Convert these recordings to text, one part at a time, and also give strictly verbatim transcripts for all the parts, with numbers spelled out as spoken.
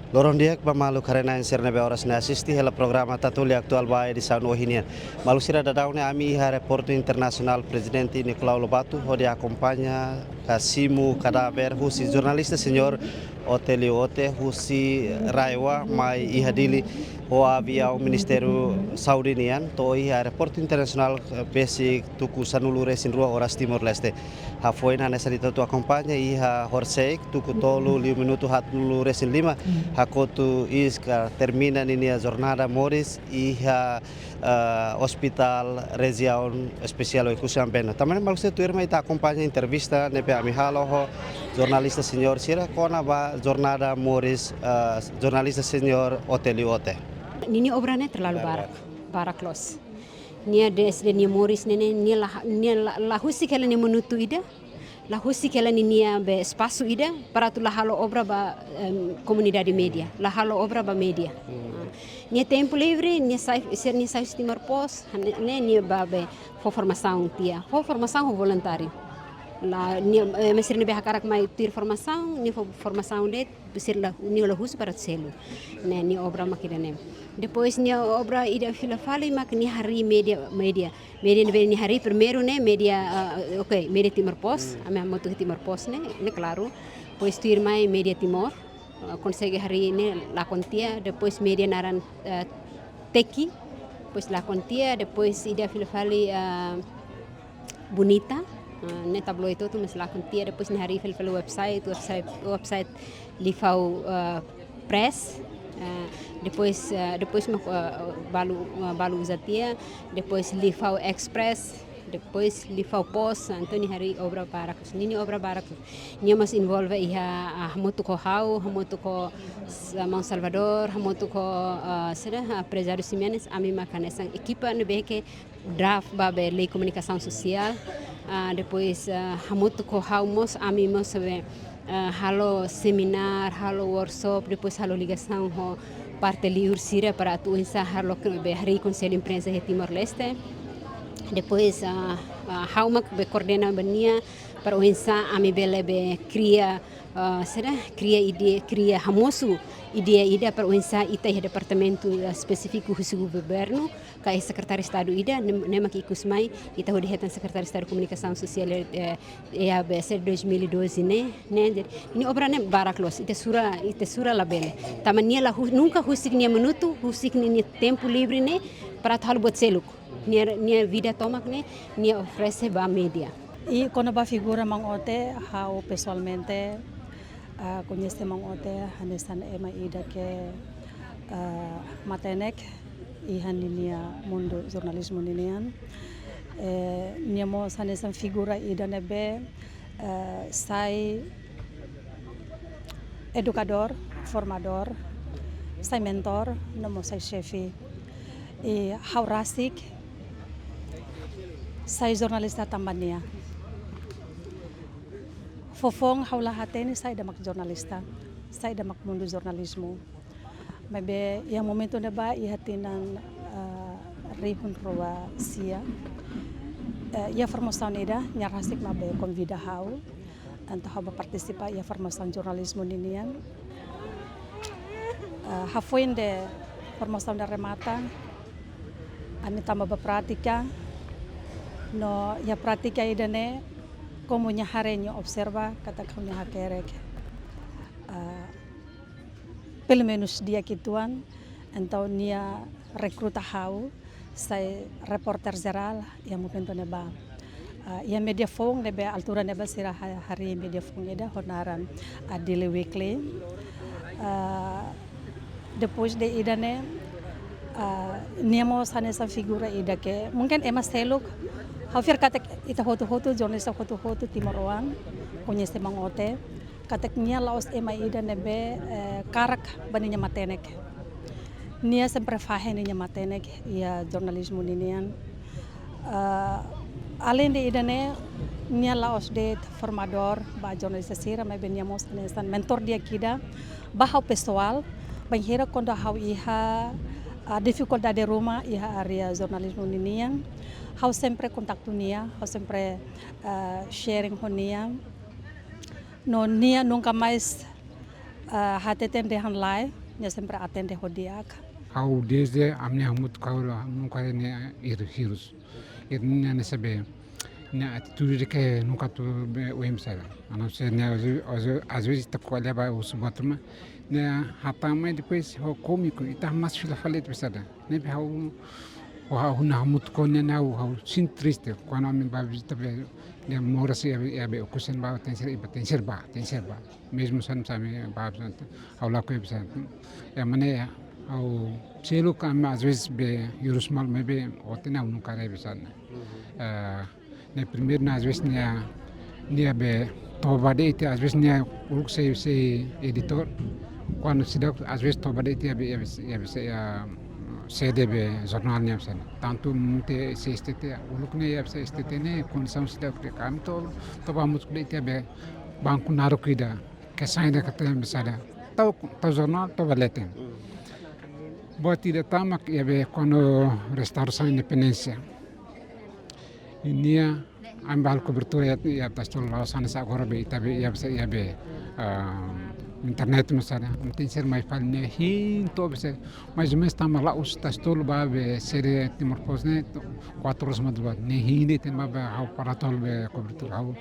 Loron di'ak ba maluk haree-na'in sira ne'ebé oras ne'e asiste hela programa Tatoli Atuál ba edisaun ohin nian. Maluk sira, daudaun ne'e ami iha Aeroportu Internasionál Prezidente Nicolau Lobato hodi akompaña ka simu kadáver husi jornalista señór Otelio Ote husi RAEOA mai iha Dili ho aviaun Ministériu Saúde nian to'o iha Aeroportu Internasionál, eh, besik tuku sanulu-resin-rua oras Timor-Leste. Hafoin hanesan ita hotu akompaña iha horisehik tuku tolu liu minutu haatnulu-resin-lima, hakotu iis ka termina ninia jornada moris iha, eh, Hospital Rejiaun Espesiál Oekusi Ambeno. Tanba ne'e maluk sira, tuirmai ita akompaña entrevista ne'ebé ami halo ho jornalista señór sira kona-ba jornada moris, eh, jornalista señór Otelio Ote. Ninia obra ne'e terlalu barak, barak loos. Nia dezde nia moris ne'e ne'e, nia la, nia la, la husik hela nia minutu ida, la husik hela ninia be espasu ida para atu la halo obra ba, em, komunidade média, la halo obra ba média. Ah, nia tempu livre, nia sai, sira nia sai husi Timor Post, ne'e, ne'e nia ba be fó formasaun tiha, fó formasaun ho voluntáriu. La, nia, eh, ema sira ne'ebé hakarak mai tuir formasaun, nia fó formasaun de'it, sira la, nia la husu para selu. Ne'e, nia obra mak ida-ne'e. Depois nia obra ida fila fali mak nia harii média, média. Média ne'ebé nia harii primeiru ne'e média, ah, oke, média Timor Post, ami hamutuk Timor Post ne'e, ne'e klaru. Depois tuirmai média Timor, ah, konsege harii ne'e lakon tiha, depois média naran, ah, Teki, depois lakon tiha, depois ida fila fali, ah, Bonita, ah, ne'e tabloid hotu, mas lakon tiha, depois nia harii fila fali website, website, website Lifau, ah, Press, ah, depois, ah, depois mak, ah, balu, ah, balu uza tiha, depois Lifau Express, depois Lifau Post, ah, entaun nia harii obra barak, ninia obra barak. Nia mós envolve iha, ah, hamutuk ho ha'u, hamutuk ho s-, maun Salvador, hamutuk ho, ah, sira, ah, Prezadu Ximenes, ami mak hanesan ekipa ne'ebé ke draft ba be lei komunikasaun sosiál, ah, depois, ah, hamutuk ho ha'u mós, ami mós be, ah, halo semináriu, halo workshop, depois halo ligasaun ho parte liur sira para atu oinsá halo ke be harii konsellu imprensa iha Timor-Leste. Depois, ah, ah, ha'u mak be koordena ba nia para oinsá ami bele be kria, ah, sira kria ideia, kria hamosu ideia ida para oinsá ita iha departamentu, ah, espesífiku husi governu, ka iha Sekretáriu Estadu ida, ne'e, ne'e mak ikus mai, ita hodi hetan Sekretáriu Estadu Komunikasaun Sosiál, eh, iha be seri dois mil e doze ne'e, ne'e, jadi, nia obra ne'e barak loos, ita sura, ita sura labele. Tanba nia la hu-, nunka husik nia minutu, husik ninia tempu livre ne'e, para atu halo buat seluk. Nia, nia vida tomak ne'e, nia oferese ba média. I kona-ba figura maun Ote, ha'u pesoalmente, ah, koñese maun Ote hanesan ema ida ke, ah, matenek iha ninia mundu jornalizmu ninian. Eh, nia mós hanesan figura ida ne'ebé, eh, sai edukadór, formadór, sai mentór, no mós sai xefe. I ha'u rasik sai jornalista tanba nia. Fofoun ha'u la hatene saida mak jornalista, saida mak mundu jornalizmu. Maibé iha momentu ne'ebá iha tinan, eh, rihun rua sia, eh, iha formasaun ida, nia rasik mak be konvida ha'u, entaun ha'u bá partisipa iha formasaun jornalizmu ninian. Eh, hafoin de formasaun ida remata, ami tama ba prátika, no iha prátika ida-ne'e, komu nia haree, nia observa katak ha'u-nia hakerek, eh, pelumenus di'ak uitoan, entaun nia rekruta ha'u sai repórter jerál iha momentu ne'ebá. Ah, iha média foun ne'ebé altura ne'ebá sira ha-, harii média foun ida ho naran, ah, Dili Weekly. Ah, depois de ida-ne'e, ah, nia mós hanesan figura ida ke mungkin ema seluk, ha'u fiar katak ita hotu-hotu, jornalista hotu-hotu timoroan, koñese maun Ote, katak nia la'ós ema ida ne'ebé, eh, karak ba ninia matenek. Nia sempre fahe ninia matenek iha jornalizmu ninian. Eh, aleinde ida-ne'e, nia la'ós de'it formadór ba jornalista sira, maibé nia mós hanesan mentór di'ak ida ba ha'u pesoál, bainhira kuandu ha'u iha, ah, difikuldade ruma iha área jornalizmu ninian, ha'u sempre kontaktu nia, ha'u sempre, ah, sharing ho nia. No nia nunka mais, ah, hateten dehan lae, Nia sempre atende ho di'ak. Ha'u desde ami-nia hamutuk ha'u nunka haree nia hirus, hirus. Nia ne'e sabe, nia atitude ke nunka atu be oin saida. A não ser nia às vezes, às vezes, às vezes ita ko'alia ba husu buat ruma, nia hatama depois ho kómiku, ita mas fila fali atu saida. Ne'ebé ha'u, ha'u hanesan hamutuk ho nia, ha'u, ha'u sente triste. Kuandu ami bá vizita be, nia moras iha be, iha be Oekusi ne'ebá, tenke ser, iha be tenke ser bá, tenke ser bá. Mezmu hanesan ami bá, ha'u lakohi be hanesan. Ema ne'e, ha'u seluk ami às vezes be hirus malu, maibé ote ne'e ha'u nunka haree be hanesan. Eh, ne'e primeiru ne'e às vezes nia, nia be toba de'it, às vezes nia uluk sei, sei editór. Kuandu seidauk, às vezes toba de'it iha be, iha be, iha be, iha sede be jornál nian be hanesan. Tantu mute sei S T T, uluk ne'e iha be sei S T T ne'e kondisaun seidauk di'ak. Ami to, toba hamutuk de'it iha be banku naruk ida, kesan ida katak be saida. Tau, tau jornál, toba leten. Buat ida tama iha be kuandu restaurasaun independénsia. Nia, ami bá halo kobertura iha, iha Tasi Tolu la'ós hanesan agora be ita be iha be, iha be, ah, internet hanesan ne'e. Ami tenke ser mai fali ne'e hein to'o be, mais ou menos tama la'ós Tasi Tolu ba be sede Timor Post ne'e, quatro horas madrugada. Ne'e hein de'it ba be ha'u para halo be kobertura ha'u.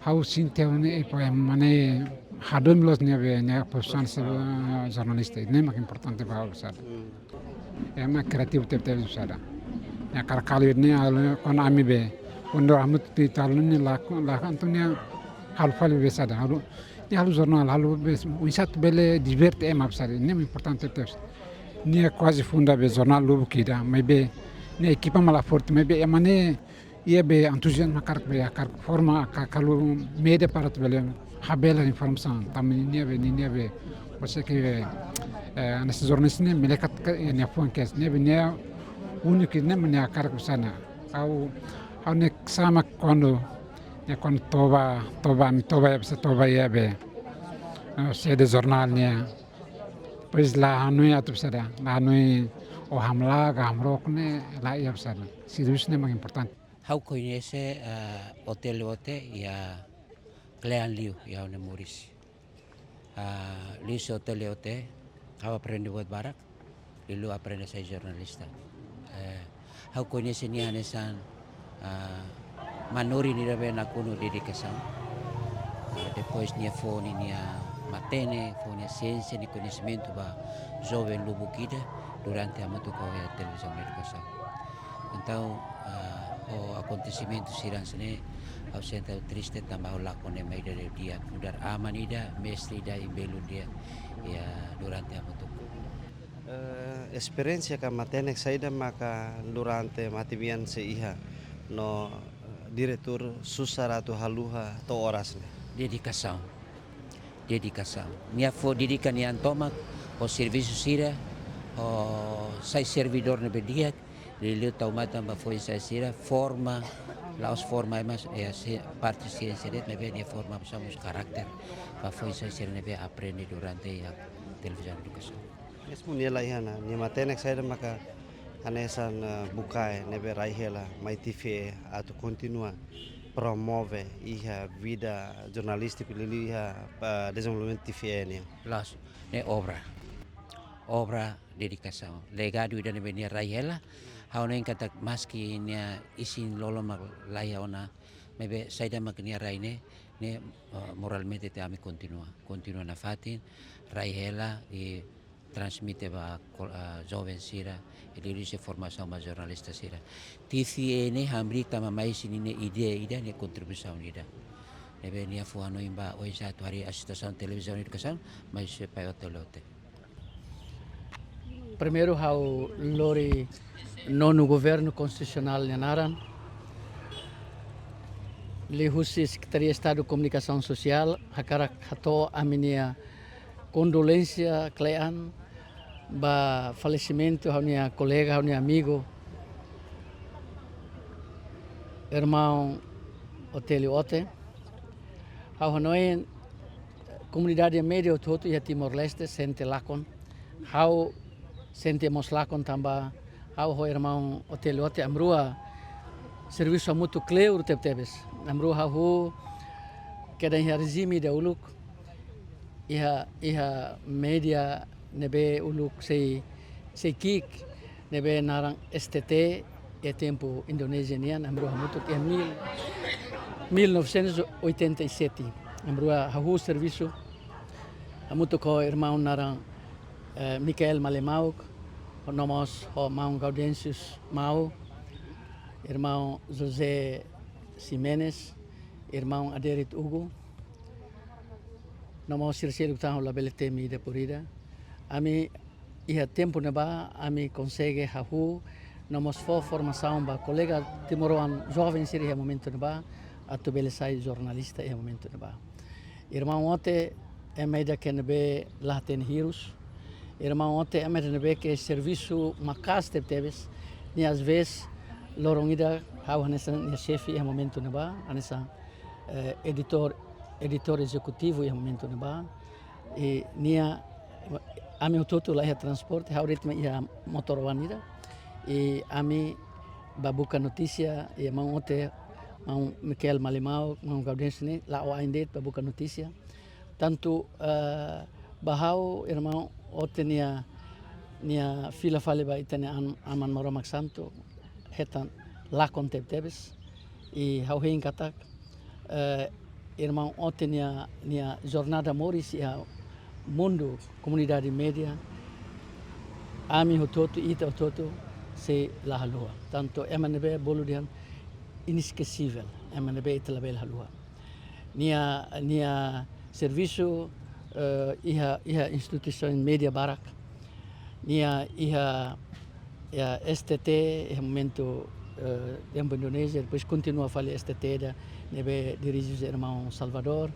Ha'u sente ha'u ne'e, eh, pá, ema ne'e hadomi loos nia be, nia profisaun hanesan jornalista. Ne'e mak importante ba ha'u saida. Ema kriativu tebetebes saida. Nia hakarak halo ne'e halo kuandu ami be, kuandu ami tuir halo ne'e lakohi, lakohi entaun nia halo fali be saida. Halo, nia halo jornál, halo be, oinsá atu bele diverte ema be saida. Ne'e importante tebes. Nia kuaze funda be jornál lubuk ida, maibé nia ekipa mak la forte, maibé ema ne'e iha be entuziazmu hakarak be, hakarak forma, hakarak halo média para atu bele habelar informasaun. Tanba nia be, nia be, você que, eh, hanesan jornalista ne'e melekat ke, eh, nia fuan kedas, nia be nia úniku ne'e mak nia hakarak be hanesan ne'e. Ha'u, ha'u ne'e hanesan kuandu, nia kuandu toba, toba, ami toba iha be hanesan toba iha be, eh, sede jornál nian. Depois la hanoin atu be saida, la hanoin ou hamlaha, hamrok ne'e, la iha be hanesan ne'e. Servisu ne'e mak importante. Ha'u koñese, eh, Otélio Ote iha kle'an liu iha ha'u-nia moris. Ah, liuhusi Otélio Ote, ha'u aprende buat barak, liuliu aprende sai jornalista. Eh, ha'u koñese nia hanesan, ah, manorin ida be nakonu dedikasaun. Ah, depois nia fó ninia matenek, fó nia siénsia, nia koñesimentu ba joven lubuk ida durante hamutuk ho iha Televizaun Edukasaun. Entaun, ah, ho akontesimentu sira hanesan ne'e, ha'u sente ha'u triste tanba ha'u lakon ema ida di'ak, nu'udar aman ida, mestre ida, i belun ida, iha durante hamutuk. Eh, esperiénsia ka matenek saida maka durante matebian sei iha no, eh, diretór susar atu haluha to'o oras ne'e? Dedikasaun. Dedikasaun. Nia fó dedika nia an tomak ho servisu sira, ho sai servidór ne'ebé di'ak, liuliu tau matan ba foin-sa'e sira, forma, la'ós forma ema, eh, si-, parte siénsia de'it, maibé nia forma mós karakter ba foin-sa'e sira ne'ebé aprende durante iha Televizaun Edukasaun. Mezmu nia la iha ona, nia matenek saida maka hanesan, eh, bukae ne'ebé rai hela mai T V E atu kontinua promove iha vida jornalístiku liuliu iha, eh, dezenvolvimentu T V E nian? Loos, ne'e obra. Obra, dedikasaun. Legadu ida ne'ebé nia rai hela. Ha'u hanoin katak maski nia isin-lolon mak la iha ona, maibé saida mak nia rai ne'e, ne'e, eh, moralmente atu ami kontinua. Kontinua nafatin, rai hela, i transmite ba kol-, ah, joven sira, i liuhusi formasaun ba jornalista sira. T V E ne'e hamriik tanba mai husi ninia ideia ida, nia kontribuisaun ida. Ne'ebé nia fó hanoin ba oinsá atu harii asosiasaun Televizaun Edukasaun, mai husi pai Otélio Ote. Primeiru ha'u lori nonu governu konstitusionál nia naran. Liuhusi Sekretaria Estadu Komunikasaun Sosiál, hakarak hato'o ami-nia kondolénsia kle'an ba falesimentu ha'u-nia kolega, ha'u-nia amigu, irmaun Otélio Ote. Ha'u hanoin komunidade média hotu-hotu iha Timor-Leste sente lakon. Ha'u sente mós lakon tanba ha'u ho irmaun Otélio Ote ami rua servisu hamutuk kleur tebetebes. Ami rua hahú kedan iha rejime ida uluk, iha, iha média ne'ebé uluk sei, sei ki'ik, ne'ebé naran S T T, iha tempu Indonézia nian, ami rua hamutuk iha mil, mil novecentos e oitenta e sete. Ami rua hahú servisu hamutuk ho irmaun naran, eh, Michael Malemau, no mós ho maun Gaudêncio Mau, irmaun José Ximenes, irmaun Adérit Hugo, no mós sira seluk tan ha'u labele temi ida por ida. Ami iha tempu ne'ebá, ami konsege hahú, no mós fó formasaun ba kolega timoroan joven sira iha momentu ne'ebá, atu bele sai jornalista iha momentu ne'ebá. Irmaun Ote, ema ida ke ne'ebé la hatene hirus. Irmaun Ote, ema ida ne'ebé ke servisu maka'as tebetebes. Nia às vezes, loron ida, ha'u hanesan nia xefe iha momentu ne'ebá, hanesan, eh, editór, editór ezekutivu iha momentu ne'ebá. I nia, ami hotu-hotu laiha transporte, ha'u de'it mak iha motór oan ida. I ami bá buka notísia, i maun Ote, maun Michael Malemau, maun Gaudêncio ne'e, la'o ain de'it bá buka notísia. Tantu, eh, ba ha'u, irmaun Ote nia, nia fila fali ba ita-nia Am-, Aman Maromak Santu, hetan lakon tebetebes. I ha'u hein katak, eh, irmaun Ote nia, nia jornada moris iha mundu komunidade média, ami hotu-hotu, ita hotu-hotu, sei la haluha. Tantu ema ne'ebé bolu dehan inesquecível, ema ne'ebé ita labele haluha. Nia, nia servisu, eh, iha, iha instituisaun média barak. Nia iha, iha S T T, iha momentu, eh, tempu Indonézia, depois kontinua fali S T T ida ne'ebé dirije husi irmaun Salvador.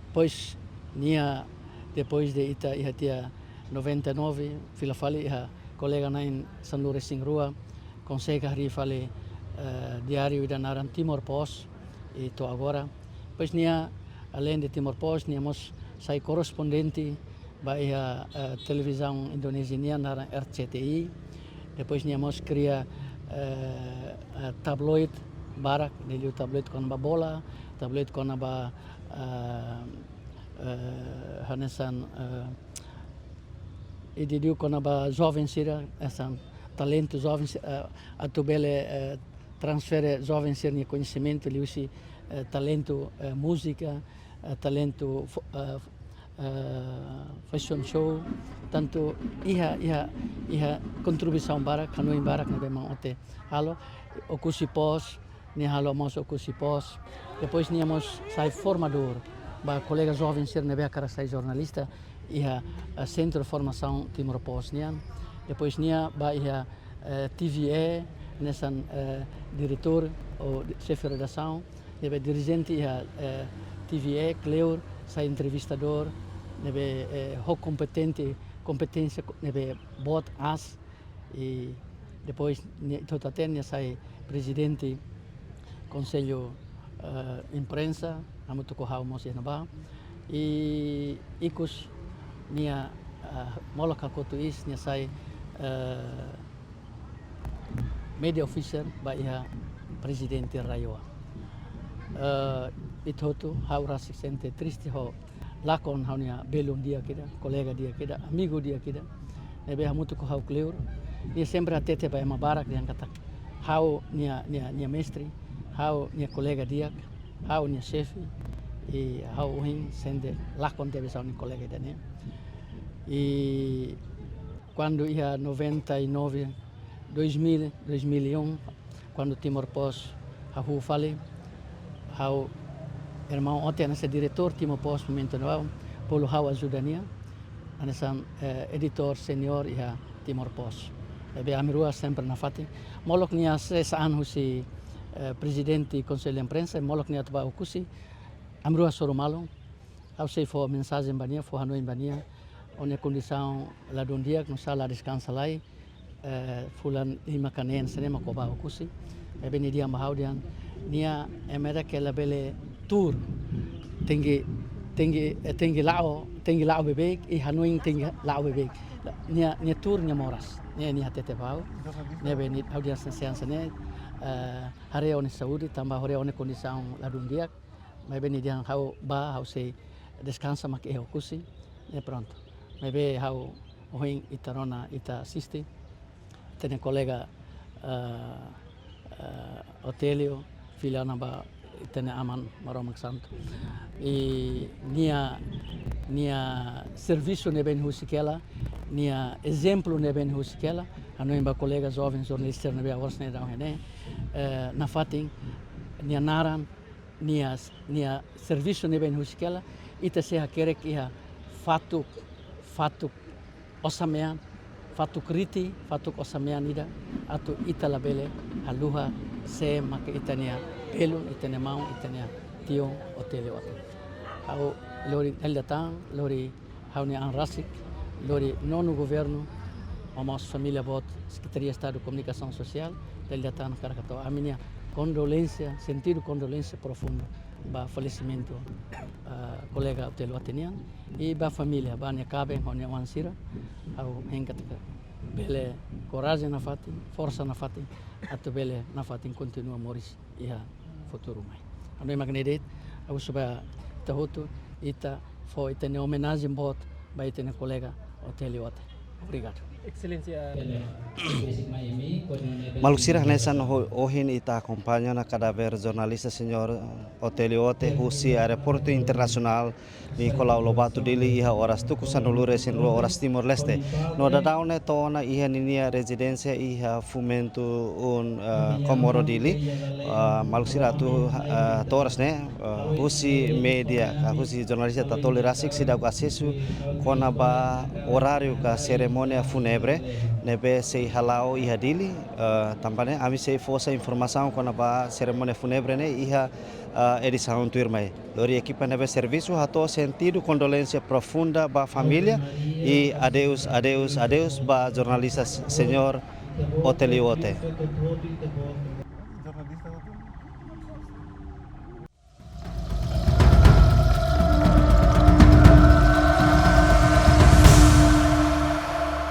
Depois nia, depois de ita iha tiha noventa e nove, fila fali iha kolega na'in sanulu-resin-rua, konsege harii fali, eh, diáriu ida naran Timor Post, i to'o agora. Depois nia, além de Timor Post, nia mós sai korrespondente ba iha, eh, televizaun Indonézia nian naran R C T I. Depois nia mós kria, eh, eh, tabloid barak, nia liu tabloid kona-ba bola, tabloid kona-ba, eh, eh, hanesan, eh, ida liu kona-ba joven sira, hanesan talentu joven si-, eh, atu bele, eh, transfere joven sira-nia koñesimentu liuhusi, eh, talentu, eh, múzika, eh, talentu fo-, eh, eh, fashion show, tantu iha, iha, iha kontribuisaun barak, hanoin barak ne'ebé maun Ote halo, Oekusi Post, nia halo mós Oekusi Post. Depois nia mós sai formadór ba kolega joven sira ne'ebé hakarak sai jornalista iha, eh, Sentru Formasaun Timor Post nian. Depois nia bá iha, eh, T V E, hanesan, eh, diretór ou di-, xefe redasaun. Nia bá dirijente iha, eh, T V E, kleur, sai entrevistadór, ne'ebé, eh, ho kompetente, kompeténsia, ne'ebé boot aas, i depois nia, to'o até nia sai prezidente Konsellu, eh, Imprensa, hamutuk ho ha'u mós iha ne'ebá. I ikus nia, eh, molok hakotu iis nia sai, eh, media officer ba iha Prezidente RAEOA. Eh, ita hotu, ha'u rasik sente triste ho lakon ha'u-nia belun di'ak ida, kolega di'ak ida, amigu di'ak ida, ne'ebé hamutuk ho ha'u kleur. Nia sempre hatete ba ema barak dehan katak ha'u nia, nia, nia mestre, ha'u nia kolega di'ak, ha'u nia xefe, i ha'u ohin sente lakon tebes ha'u-nia kolega ida-ne'e. I kuandu iha noventa e nove, dois mil, dois mil e um, kuandu Timor Post hahú fali, ha'u, irmaun Ote hanesan diretór Timor Post momentu ne'ebá, bolu ha'u ajuda nia, hanesan, eh, editór seniór iha Timor Post. Ne'ebé ami rua sempre nafatin. Molok nia sesa an husi, eh, prezidente Konsellu Imprensa, molok nia atu bá Oekusi, ami rua hasoru malu. Ha'u sei fó mensajen ba nia, fó hanoin ba nia. Ó-nia kondisaun ladún di'ak, nusá la deskansa lai. Eh, fulan lima ka neen hanesan ne'e mak ó bá Oekusi. Ne'ebé nia dehan ba ha'u dehan, nia ema ida ke labele tuur. Tenke, tenke, eh, tenke la'o, tenke la'o beibeik, i hanoin tenke la'o beibeik. Nia, nia tuur nia moras. Ne'e nia hatete ba ha'u. Ne'ebé nia, ha'u dehan hanesan ne'e, eh, haree ó-nia saúde, tanba haree ó-nia kondisaun ladún di'ak. Maibé nia dehan ha'u bá, ha'u sei deskansa mak iha Oekusi. Ne'e prontu. Maibé ha'u ohin ita rona, ita asiste ita-nia kolega, eh, eh, Otélio, fila ona ba ita-nia Aman Maromak Santu. I nia, nia servisu ne'ebé nia husik hela, nia ezemplu ne'ebé nia husik hela, hanoin ba kolega joven jornalista ne'ebé oras ne'e daudaun iha ne'e, eh, nafatin nia naran, nia, nia servisu ne'ebé nia husik hela, ita sei hakerek iha fatuk, fatuk osan-mean, fatuk riti, fatuk osan-mean ida, atu ita labele haluha sé maka ita-nia belun, ita-nia maun, ita-nia tiun Otélio Ote. Ha'u lori dala ida tan, lori ha'u-nia an rasik, lori nonu governu, no mós família boot, Sekretaria Estadu Komunikasaun Sosiál, dala ida tan hakarak hato'o ami-nia kondolénsia, sentidu kondolénsia profundu ba falesimentu, ah, kolega Otélio Ote nian, i ba família, ba nia kaben, ho nia oan sira, ha'u hein katak bele korajen nafatin, forsa nafatin, atu bele nafatin kontinua moris iha futuru mai. Hanoin mak ne'e de'it, ha'u husu ba ita hotu, ita fó ita-nia omenajen boot ba ita-nia kolega Otélio Ote. Obrigadu. Exelénsia. Maluk sira, hanesan ho-, ohin ita akompaña ona kadáver jornalista señór Otélio Ote husi Aeroportu Internasionál Nicolau Lobato Dili iha oras tuku sanulu-resin-rua oras Timor-Leste. No daudaun ne'e to'o ona iha ninia rezidénsia iha Fomento um, eh, Comoro Dili. Eh, maluk sira, atu, eh, to'o oras ne'e, eh, husi média, ka husi jornalista Tatoli rasik seidauk asesu kona-ba oráriu ka serimónia fúnebre ne'ebé sei hala'o iha Dili, eh, tanba ne'e ami sei fó sai informasaun kona-ba serimónia fúnebre ne'e iha, eh, edisaun tuirmai. Lori ekipa ne'ebé servisu hato'o sentidu kondolénsia profunda ba família i adeus, adeus, adeus ba jornalista señór Otélio Ote.